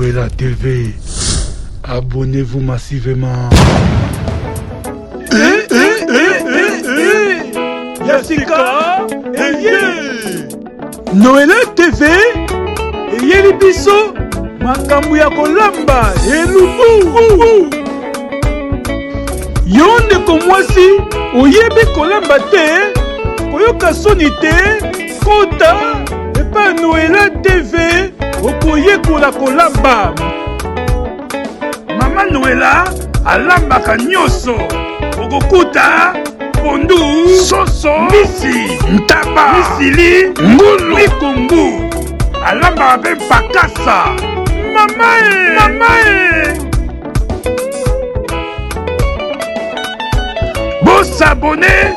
Noëlla TV. Abonnez-vous massivement. Eh, eh, eh, eh, eh. Ya sika eye Noëlla TV eyeli biso makambo ya kolamba elubu. Yo ndeko mwasi oyebi kolamba te, koyoka soni te, kota epai Noela TV okoyekola kolamba. Mama Noela alambaka nyonso, okokuta pondu, soso, mbisi, ntaba, misili, ngulu, likungu. Alambaka mpe mpakasa. Mama e, mama e. Bosabone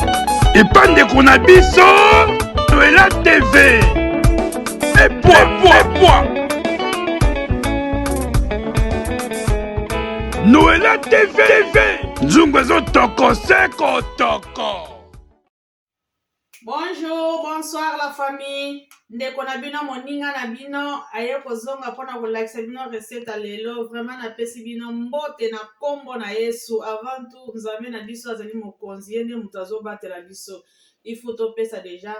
epa ndeko na biso Noela TV. Epwa, epwa, epwa. Noela TV, TV. Nzungu ezotoko se kotoko. Bonjour, bonsoir la famille. Ndeko na bino moninga na bino aye kozonga mpona kolakisa bino recette ya lelo. Vraiment napesi bino mbote na kombo na Yesu. Avant tout, Nzambe na biso azali mokonzi, ye nde moto azobatela biso. Il faut topesa deja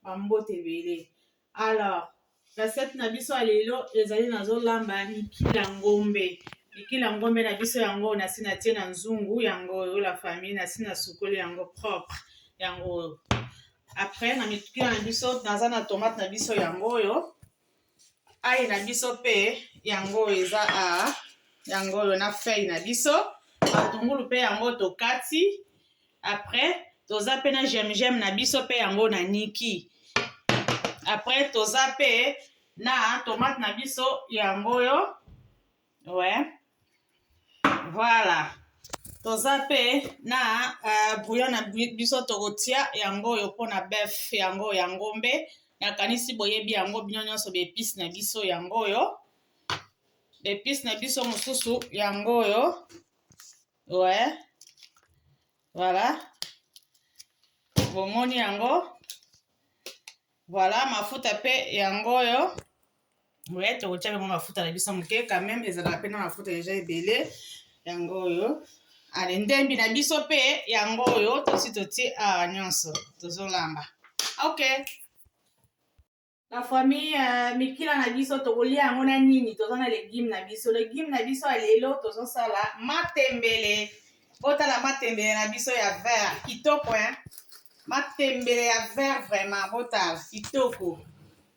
bambote ebele. Alors, recette na biso ya lelo ezali nazolamba mikila ngombe. Mikila ngombe na biso yango nasi natie na nzungu yango oyo la famille, nasi nasukoli yango propre yango oyo. Après na mikila na biso naza na tomate na biso yango oyo, ail na biso pe yango oyo eza a yango oyo na feuille na biso, matungulu pe yango tokati. Après toza pe na gingembre na biso pe yango na niki. Après toza pe na tomate na biso yango oyo. Ouais. Voilà. Toza pe na brouillon na biso tokotia yango oyo mpona bœuf yango ya ngombe. Nakanisi boyebi yango bino nyonso ba épices na biso yango oyo. Ba épices na biso mosusu yango oyo. Ouais. Voilà. Bomoni yango. Voilà, mafuta pe yango oyo. Ouais, tokotia pe mafuta na biso moke quand même ezalaka pe na mafuta deja ebele yango oyo. Ale ndembi na biso pe yango oyo tosi totie awa nyonso tozolamba. Ok. La famille, mikila na biso tokolia yango na nini? Toza na legume na biso. Legume na biso ya lelo tozosala matembele. Botala matembele na biso ya vert kitoko hein? Matembele ya vert vraiment, botala kitoko.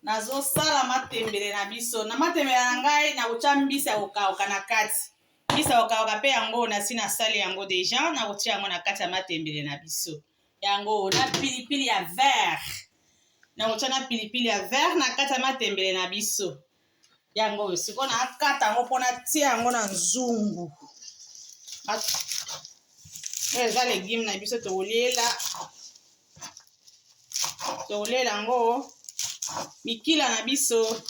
Nazosala matembele na biso. Na matembele na ngai nakotia mbisi ya kokauka na kati. Mbisi ya kokauka pe yango nasi nasali yango deja, nakotia yango na kati ya matembele na biso. Yango na pilipili ya vert. Nakotia na pilipili ya vert na kati ya matembele na biso. Yango oyo sikoyo nakata yango mpo natia yango na nzungu. Oyo eza legume na biso tokoliela. Tokoliela yango mikila na biso.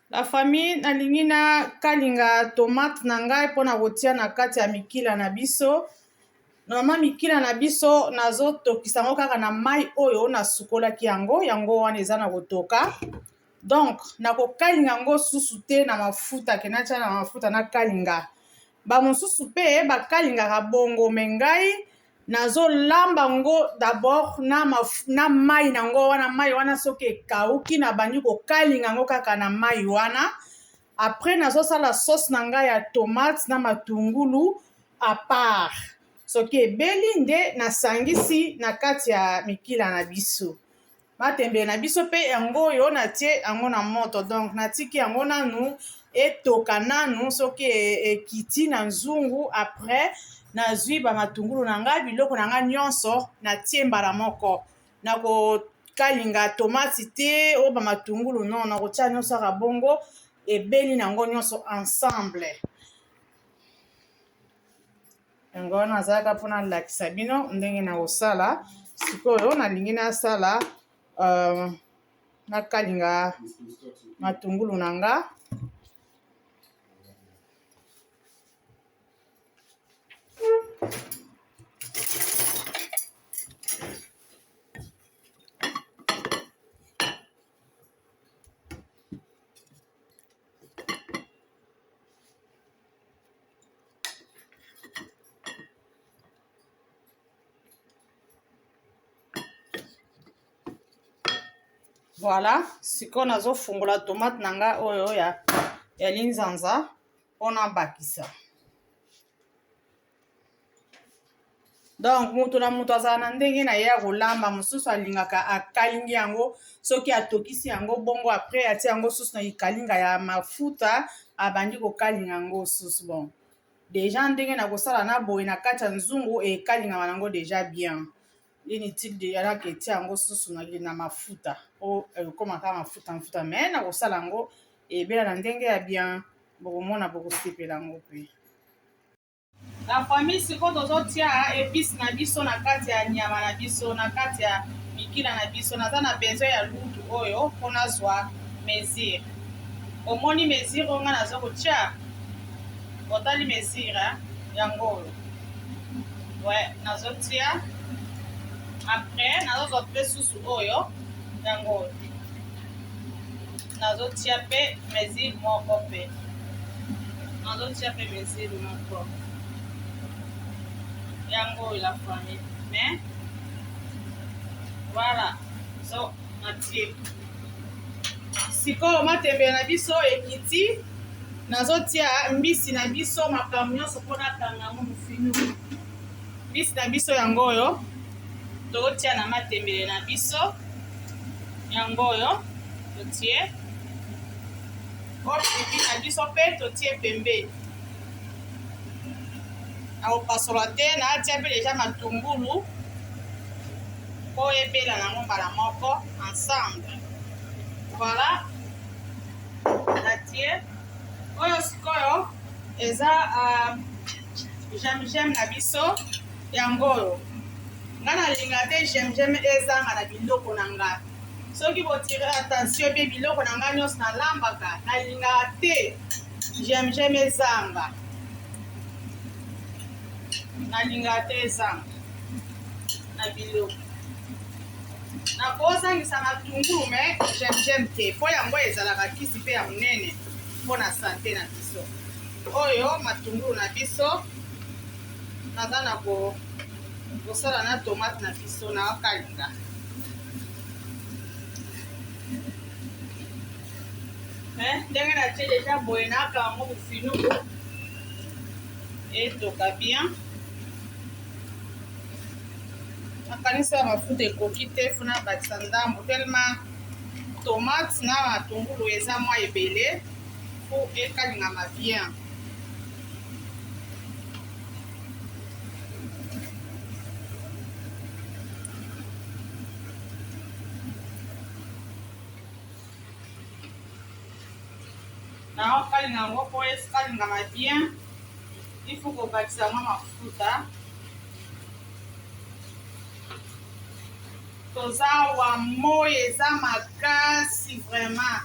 La famille, nalingi nakalinga tomate na ngai mpona kotia na kati ya mikila na biso. Normalement mikila na biso nazotokisa yango kaka na mai oyo nasukolaki yango, yango wana eza na kotoka. Donc nakokalinga yango susu te na mafuta, ke natia na mafuta nakalinga. Ba mosusu pe bakalingaka bongo, me ngai nazolamba ngo d'abord na na mai nango wana, mai wana soki ekauki nabandi kokalinga yango kaka na mai wana. Après nazosala sauce na ngai ya tomate na matungulu à part. Soki ebeli nde nasangisi na kati ya mikila na biso. Matembele na biso pe yango oyo natie yango na moto, donc natiki yango nanu etoka nanu, soki ekiti na nzungu après nazwi ba matungulu na ngai biloko na ngai nyonso natie mbala moko. Nakokalinga tomate te oyo ba matungulu non, nakotia nyonso kaka bongo ebeli nango nyonso ensemble. Yango wana nazalaka mpona nalakisa bino ndenge nakosala. Sikoyo nalingi nasala nakalinga matungulu na nga. Voilà, sikoyo nazofungola tomate na ngai oyo ya linzanza mpo nabakisa. Donc moto na moto azala na ndenge na ye ya kolamba. Mosusu alingaka akalingi yango, soki atokisi yango bongo après atie yango susu na likalinga ya mafuta, abandi kokalinga yango susu. Bon, deja ndenge na kosala na boye na kati ya nzungu ekalingama yango deja bien, inutile de yalaka etia yango susu na mafuta po ekomaka mafuta mafuta. Mais na kosala yango ebela na ndenge ya bien, bokomona, bokosepela yango mpe. La famille, sikoyo tozotia épice na biso na kati ya nyama na biso, na kati ya mikila na biso. Naza na besoin ya lutu oyo mpo nazwa mesure. Omoni mesure oyo ngai naza kotia? Otali mesure yango oyo? Ouais, nazotia. Après nazozwa mpe susu oyo, yango oyo nazotia mpe mesure moko, mpe nazotia mpe mesure moko, yango oyo, la famille. Mais voilà, so natie sikoyo matembele na biso ekiti, nazotia mbisi na biso, makambo nyonso mpona kanga yango mofinu. Mbisi na biso yango oyo tokotia na matembele na biso, yango oyo totie. Oyo pilipili na biso mpe totie pembeni, nakopasola te. Naatia mpe deja matungulu mpo ebela nango mbala moko ensemble. Voilà, natie oyo. Sikoyo eza gingembre na biso, yango oyo. Nga nalinga te gingembre ezanga na biloko na nga. Soki botire attention mpe biloko na nga nyonso nalambaka, nalingaka te gingembre ezanga, nalingaka te ezanga na biloko. Nakozangisa matungulu, mais gingembre te, mpo yango ezalaka kisi mpe ya monene mpona santé na biso. Oyo matungulu na biso, naza na kosala na tomate na biso na okalinga. Ndenge natie deja boye, naka yango mofinuku etoka bien. Nakanisa ya mafuta ekoki te, funa bakisa ndambo, tellement tomate na matungulu eza mwa ebele po ekalingama bien. Naokalinga yango mpo ekalingama bien, il faut kobakisa mwa mafuta. Toza awa, moi eza makasi vraiment,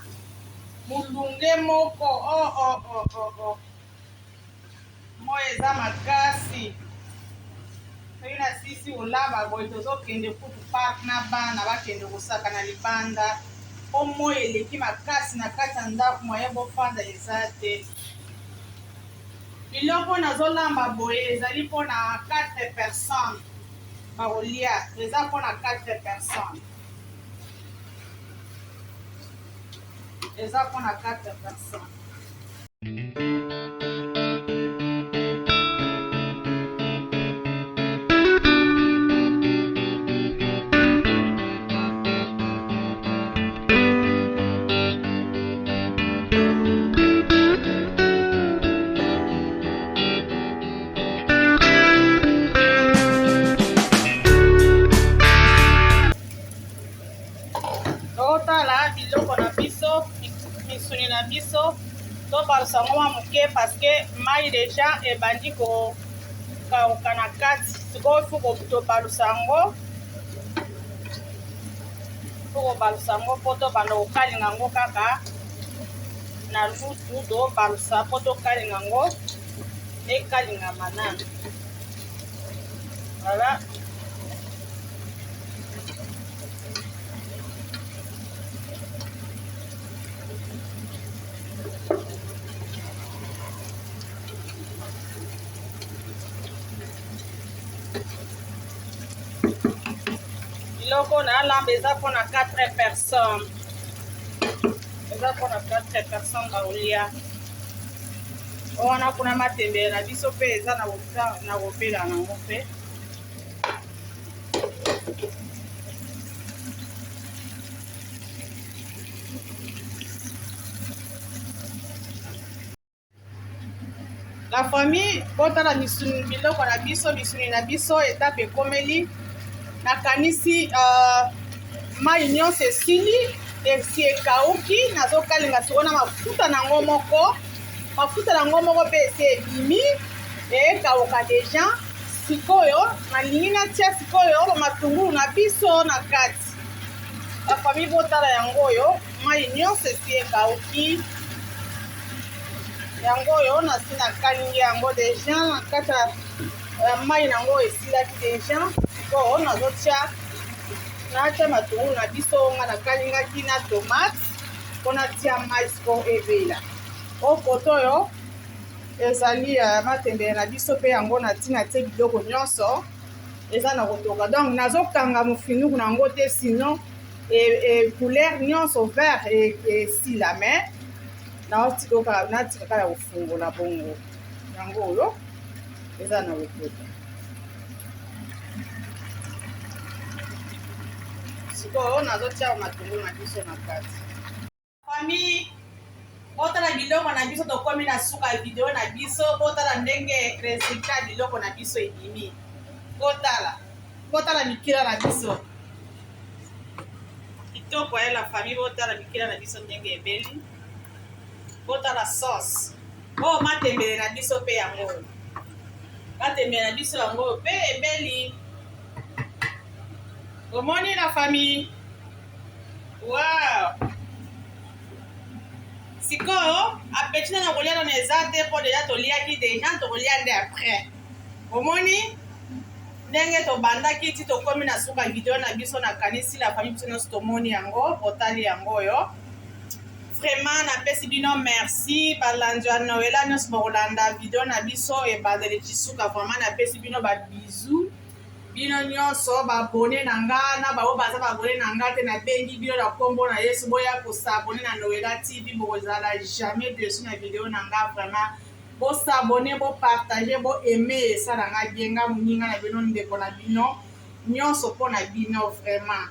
molunge moko. Oh, moi eza makasi. Soki nasisi kolaba boye, tozokende kutu parc na bana, bakende kosaka na libanda mpo moi eleki makasi na kati ya ndako, moye bofanda eza te. Biloko nazolamba boye ezali mpona 4 personnes bakolia, eza mpona 4 personnes, eza mpona 4 personnes. Totala biloko na biso, misuni na biso, tobalusa yango mwa moke parce que mai deja ebandi kokauka na kati. Sikoyo faut tobalusa yango, faut kobalusa yango mpo tobanda kokalinga yango kaka na lutu. Tobalusa mpo tokalinga yango, ekalingama nanu. Voilà. Biloko nalamba eza mpona 4 personnes. Eza mpona 4 personnes bakolia. Wana kuna matembele na biso mpe eza na kopela nango mpe. La famille, botala misuni biloko na biso, misuni na biso etape ekomeli. Nakanisi mai nyonso esili, esi ekauki, nazokalinga sikoyo na mafuta nango moko. Mafuta nango moko mpe esi ebimi, ekauka deja. Sikoyo nalingi natia sikoyo matungulu na biso na kati. La famille, botala yango oyo, mai nyonso esi ekauki. Yango oyo nasi nakalingi yango deja na kati ya mai nango esilaki deja. Sikoyo nazotia natia matungulu na biso nga nakalingaki na tomate mpo natia mai sikoyo ebela. O koto oyo ezali ya matembele na biso mpe yango natina tie biloko nyonso eza na kotoka. Donc nazokanga mofinuku na yango te, sinon couleur nyonso vert esila, mais natika kaka kofungola bongo. Yango oyo eza na kotoka. Sikoyo nazotia matungulu na biso na kati. Famille, botala biloko na biso, tokomi na suka ya video na biso. Botala ndenge resultat ya biloko na biso ebimi. Botala, botala mikila na biso kitoko ya la famille. Botala mikila na biso ndenge ebeli. Botala sauce oyo matembele na biso mpe yango matembele na biso yango mpe ebeli. Omoni la famille, wow. Sikoyo appétit na kolia nano eza te, mpo deja toliaki deja, tokolia nde après. Omoni ndenge tobandaki ti tokomi na suka video na biso. Nakanisi la famille, biso nyonso tomoni yango, botali yango oyo. Vraiment napesi bino merci, balandi ya Noela nyonso bakolanda video na biso ebandeli ti suka. Vraiment napesi bino babisous, bino nyonso baabonnés na nga na bango baza baabonnés na nga te. Nabengi bino na nkombo na Yesu, boya kos'abonner na Noela TV, bokozala jamais déçus na video na nga. Vraiment bos'abonner, bopartager, boaimer, esala nga bien. Nga moninga na bino, ndeko na bino nyonso mpo na bino. Vraiment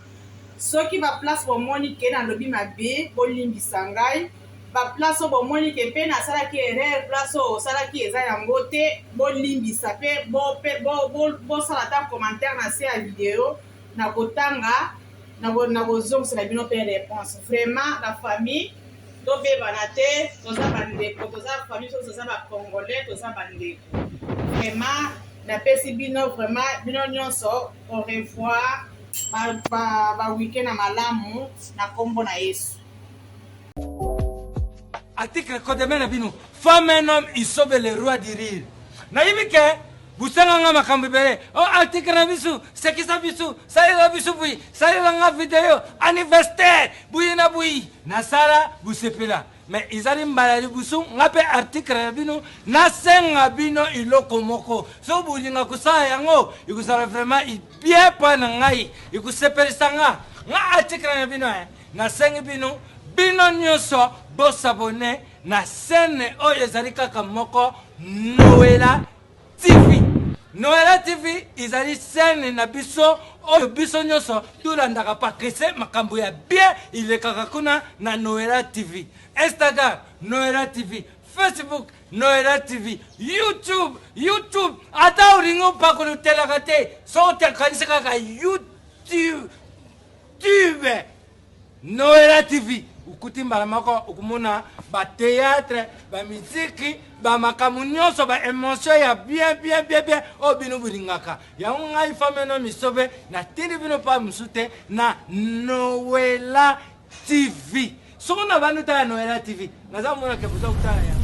soki baplace bomoni ke nalobi mabe, bolimbisa ngai. Baplace oyo bomoni ke mpe nasalaki erreur, place oyo osalaki eza yango te, bolimbisa mpe bosala ata commentaire na se ya video, na kotanga, na kozongisela bino mpe réponse. Vraiment la famille, tobebana te, toza bandeko, toza famille, soki toza bacongolais, toza bandeko. Vraiment napesi bino vraiment bino nyonso au revoir, baweekend na malamu na nkombo na Yesu. Article kodeme na bino, femme un homme isobe, le roi du rire. Nayebi ke busenganga makambo ebele o article na biso, sekisa biso, salela biso buyi, salela nga video anniversaire buyi na buyi, nasala busepela. Mais ezali mbala liboso nga mpe article na bino nasenga bino eloko moko. So bolinga kosala yango, ekozala vraiment bien mpa na ngai, ekosepelisa nga. Nga article na bino, nasengi bino, bino nyonso bos'abonner na chaîne oyo ezali kaka moko, Noela TV. Noela TV ezali chaîne na biso oyo biso nyonso tolandaka pakrese. Makambo ya bien ilekaka kuna na Noela TV. Instagram, Noela TV. Facebook, Noela TV. YouTube, YouTube ata olingi opakola otelaka te, so okanisi kaka YouTube tube Noela TV, okuti mbala moko okomona bathéâtre, bamiziki, bamakambo nyonso, baémotion ya bien bien bien bien oyo bino bolingaka yango. Ngai fameno misobe, natindi bino mpa mosu te na Noela TV. Soko na bandi otala Noela TV, naza monake boza kotala yango.